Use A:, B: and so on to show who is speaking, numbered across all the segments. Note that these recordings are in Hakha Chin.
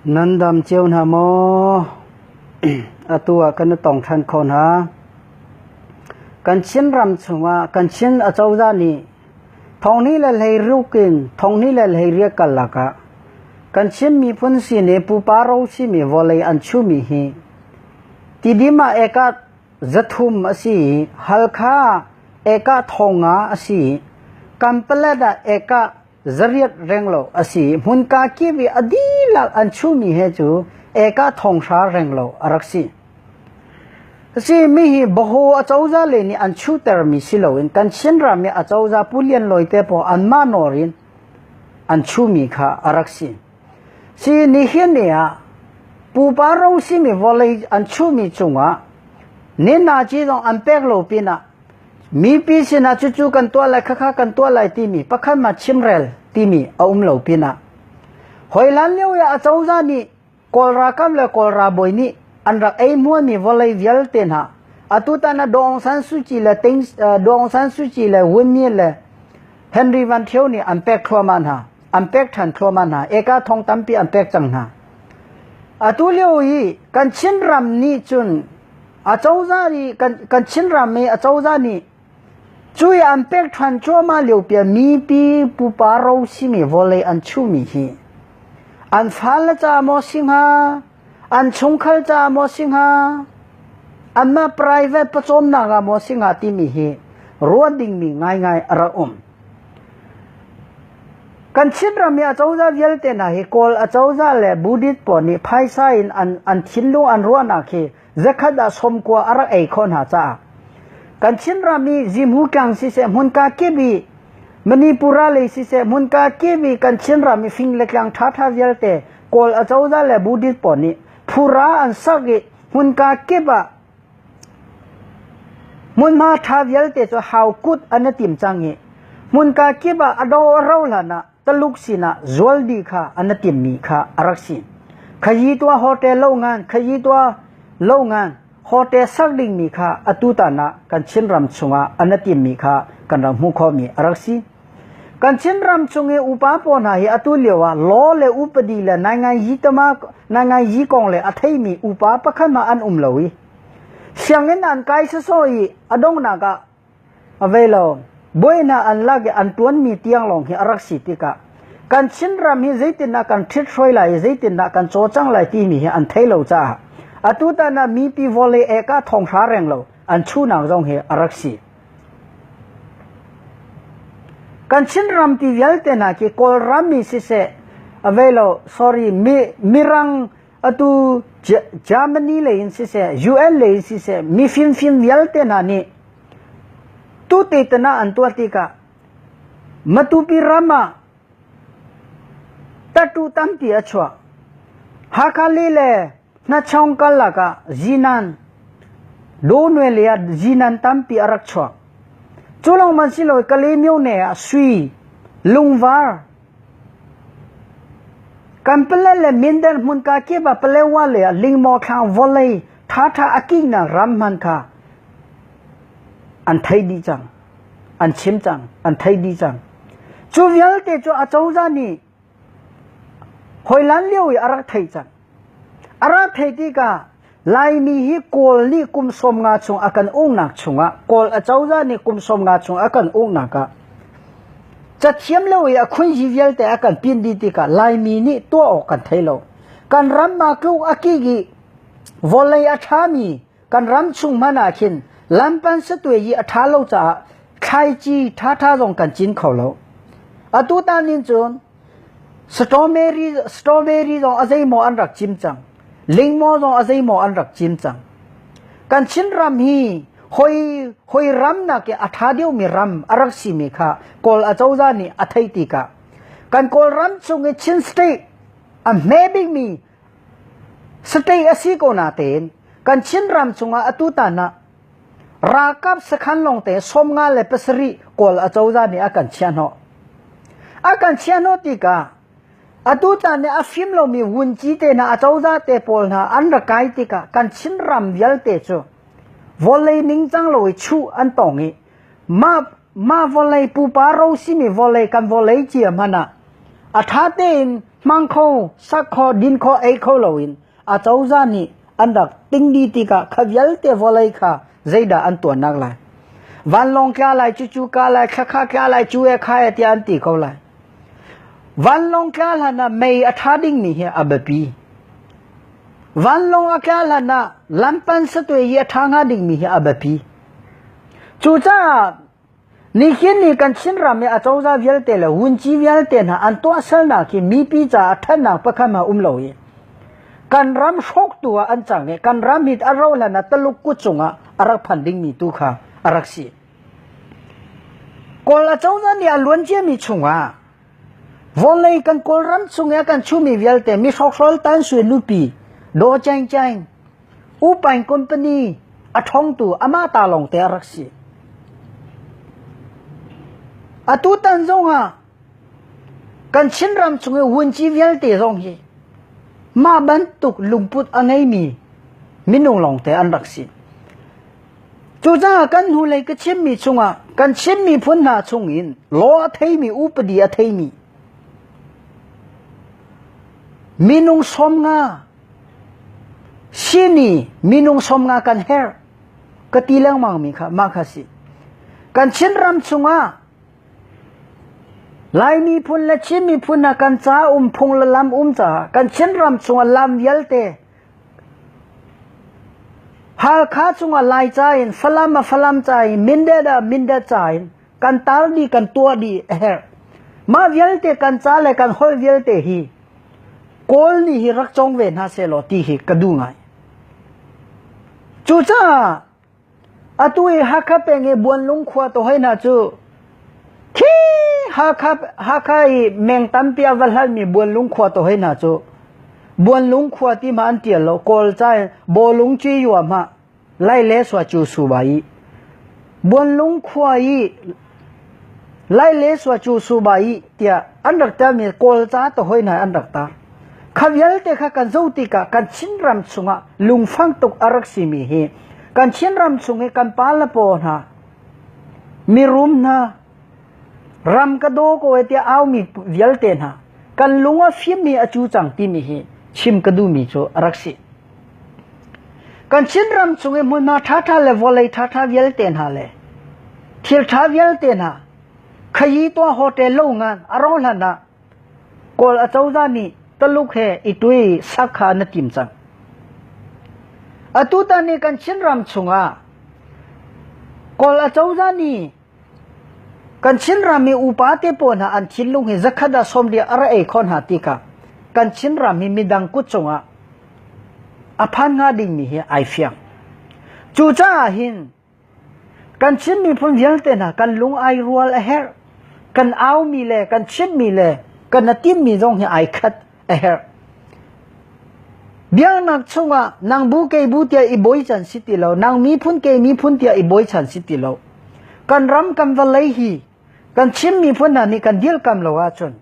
A: Nan dam cio hna maw? Atu ah kan i tong ṭhan kho hna. Kan Chinram chungah kan Chin acozah nih thonghnih le hleiruk in thonghnih le hleiriat karlak ah kan Chin miphun sin i pupa ro simi vawlei an chuhmi hi Tidim ah ekah 300 a si i Halkha ekah 1000 a si i Kanpalet ah ekah 800 renglo a si i hmunka kip i a dihlak an chuhmi he cu ekah 1000 renglo a rak si. Si mi hi Baho acozah le nih an chuhtermi si loin kan Chinram i acozah Pu Lian Lawi te pawl anmah nawl in an chuhmi kha a rak si. Si nihin ni ah pupa ro simi vawlei an chuhmi cungah ninnaci zong an pek lo pinah mipi sinah cucu kan tuah lai khakha kan tuah lai timi pakhat ma chimrel timi a um lo pinah hoi hlan lio i acozah nih Kawl ralkap le Kawl ralbawi nih an rak ei hmuami vawlei vialte hna atutan ah Daw Aung San Suu Kyi le Ting Daw Aung San Suu Kyi le Win Myint le Henry Van Thio nih an pek thluahmah hna an pek ṭhan thluahmah hna eka thong tampi an pek cang hna. Atu lio i kan Chinram nih cun acozah i kan Chinram i acozah nih cui an pek ṭhan cuahmah lio pia mipi pupa ro simi vawlei an chuhmi hi an fale ca maw si hnga an chungkhar ca maw si hnga anmah private pawcawmnak ah maw si hnga timi hi ruah dingmi ngaingai a rak um. Kan Chinram i acozah vialte hna hi Kawl acozah le Buddhist pawl nih phaisa in an thinlung an ruahnak hi zakhat ah 90 a rak ei khawh hna caah kan Chinram i Zimhu tlang siseh hmunka kip i Manipura lei siseh hmunka kip i kan Chinram i fing le tlang ṭhaṭha vialte Kawl acozah le Buddhist pawl nih phura an sak i hmunka kip ah hmunhma ṭha vialte cu hau kut an i tim cang i hmunka kip ah a do a ro hlan ah Taluk sinah zual dih kha an i timmi kha a rak si. Khayi tua hotel lo ngan, khayi tua lo ngan, hotel sak dingmi kha atu tan ah kan Chinram chungah an i timmi kha kan rak hmuh khawhmi a rak si. Kan Chinram chung i upa pawl hna hi atu lio ah law le upadi le naingai yi tama naingai yi kong le a theimi upa pakhat hmah an um lo i sianginn an kai sawsawh i a donghnak ah A vei lo. Bawi hna an lak i an ṭuanmi tiang lawng hi a rak si tikah kan Chinram hi zeitindah kan ṭhithruai lai i zeitindah kan cawcang lai timi hi an thei lo caah atutan ah mipi vawlei eka 1000 reng lo an chuhnak zong hi a rak si. Kan Chinram ti vialte hna khi Kawlram mi siseh a vei lo sorry mi mirang atu Germany lei in siseh UN lei in siseh mi fimfim vialte hna nih tute tana an tuah tikah Matupi ram ah tattoo tampi a chuah. Hakha li le Hnachong karlak ah zinan Donwe lei ah zinan tampi a rak chuak. Cu lawng man si lo Kalaymyo ne ah sui, lungvar, Kan pale le Minden hmunka kip ah Palewa lei ah lingmaw thlang vawlei ṭhaṭha a kiknak ram hmanh kha an thei dih cang, an chim cang, an thei dih cang. Cu vialte cu acozah nih hawilan lio i a rak theih cang. A rak theih tikah Laimi hi Kawl nih kum 50 chung a kan uknak chungah Kawl acozah nih kum 50 chung a kan uknak ah cathiam lo i a khunzi vialte a kan pin dih tikah Laimi nih tuah awk kan thei lo. Kan ram ah tluk a kik i vawlei a ṭhami kan ram chung hmanh ah khin lampan satue i a ṭha lo caah thlaici ṭhaṭha zong kan cin kho lo. Atu tan in cun Strawberry zong a zeimaw an rak cim cang. Lingmaw zong a zeimaw an rak cim cang. Kan Chinram hi hoi hoi ram nak i a ṭha deuhmi ram a rak simi kha Kawl acozah nih a theih tikah kan Kawlram chung i Chin State a hme bikmi state a si ko natein kan Chinram chungah atu tan ah Ralkap sakhan lawngte 57 Kawl acozah nih a kan chiahhnawh. A kan chiahhnawh tikah atu tan nih a fim lomi vunci te hna acozah te pawl hna an ra kai tikah kan Chinram vialte cu vawlei ningcang lo i chuh an tong i mah mah vawlei pupa ro simi vawlei kan vawlei cia hmanh ah a ṭha tein. Hmang kho, sak kho, din kho, ei kho loin acozah nih an rak ting dih tikah kha vialte vawlei kha zeidah an tuannak lai? Vanlawng tla lai, cucu ka lai, thlakha tla lai, cu e kha e tiah an ti ko lai. Vanlawng tla hlan ah mei a ṭha dingmi hi a biapi. Vanlawng a tla hlan ah lampan satue hi a ṭha hnga dingmi hi a biapi. Cucaah Nihin ni kan Chinram i acozah vialte le vunci vialte hna an tuahsernak hi mipi caah ṭhatnak pakhat hmanh um lo i kan ram hrawktu ah an cang i kan ram hi a rauh hlan ah Taluk kut cungah a rak phan dingmi tu kha a rak si. Kawl acozah nih a luan ciami chungah vawlei kan Kawlram chung i a kan chumi vialte mi hrawkhrol Tan Sui nupi Daw Chaing Chaing Upaing company a ṭhawngtu amah ta lawngte a rak si. Atutan zongah kan Chinram chung i vunci vialte zong hi mah bantuk lungput a ngeimi minung lawngte an rak si. Cucaah kan hnulei ka chimmi chungah kan Chin miphun hna chungin law a theimi upadi a theimi minung 50 Sini minung 50 kan herh ka ti lengmang mi kha mah kha si. Kan Chinram chungah Lai miphun le Chin miphun hna kan ca um phung le lam um caah kan Chinram chungah lam vialte Halkha chungah Lai ca in Falam ah Falam ca in Mindat ah Mindat ca in kan tar dih kan tuah dih a herh. Mah vialte kan ca le kan holh vialte hi Kawl nih hi rak cawng ve hna sehlaw ti hi ka duh ngai. Cucaah atu i Hakha peng i Buanlung khua to hoi hna cu khi Hakha Hakha i meng tampi a va hlalmi Buanlung khua to hoi hna cu Buanlung khua ti ma an tial lo Kawl ca in Bawlung ci yua ma Lai le sua cu su ba i Buanlung khua i Lai le sua cu su ba i tiah an rak telmi Kawl ca to hoi hna an rak tar. Kha vialte kha kan zoh tikah kan Chinram chungah lungfang tuk a rak simi hi kan Chinram chung i kan pa le paw hna mirum hna ram ka daw ko e tiah aumi vialte hna kan lung a fimmi a cu cang timi hi chim ka duhmi cu a rak si. Kan Chinram chung i hmunhma ṭhaṭha le vawlei ṭhaṭha vialte hna le thil ṭha vialte hna khayi tuah hotel lo ngan a ro hlan ah Kawl acozah nih Taluk he i tui sakha na tim cang. Atutan ni kan Chinram chungah Kawl acozah nih Kan Chinram i upa te pawl hna an thinlung hi zakhat ah 40 a ra ei kho hna ti kha kan Chinram hi midang kut cungah a phan hnga dingmi hi ai fiang. Cucaah hin kan Chin miphun vialte hna kan lung ai rual a herh. Kan aumi le kan chimmi le kan a timmi zong hi ai khat a herh. Biaknak chungah nang bu kei bu tiah i bochan si ti lo, nang miphun kei miphun tiah i bochan si ti lo. Kan ram kan vawlei hi kan Chin miphun hna nih kan dirkam lo ahcun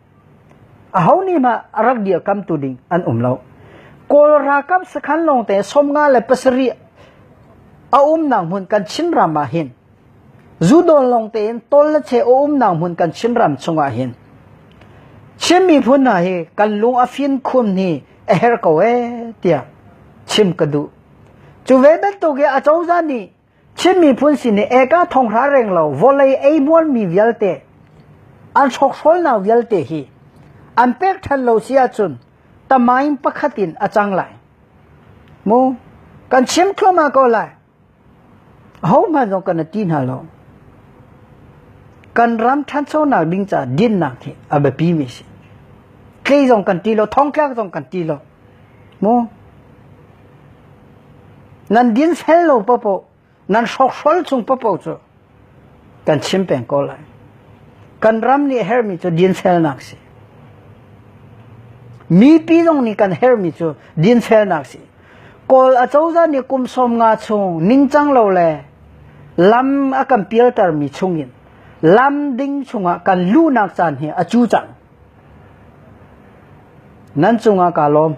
A: aho nih mah a rak dirkamtu ding an um lo. Kawl ralkap sakhan lawngte 57 a umnak hmun kan Chinram ah hin Zudawn lawng tein tawl le che a umnak hmun kan Chinram chungah hin Chin miphun hna hi kan lung a fin khum hi a herh ko ee tiah chim ka duh. Cu ve bantuk i acozah nih Chin miphun sin i eka thonghra reng lo vawlei ei hmualmi vialte an hrokhrawlnak vialte hi an pek ṭhan lo si ahcun tamain pakhat in a cang lai. Mu kan chim thluahmah ko lai. Ahohmanh zong kan ti hna lo. Kan ram ṭhanchonak ding caah dinnak hi a biapimi a si. Tlei zong kan ti lo, thongtlak zong kan ti lo. Mu? Nan din fel lo paohpaoh, nan hrawkhrol chung paohpaoh cu kan chim peng ko lai. Kan ram nih herhmi cu dinfelnak si. Mipi zong nih kan herhmi cu dinfelnak si. Kawl acozah nih kum 50 chung ningcang lo le lam a kan pialtermi chungin lam ding chungah kan luhnak caan hi a cu cang. Nan cungah kaa lawm.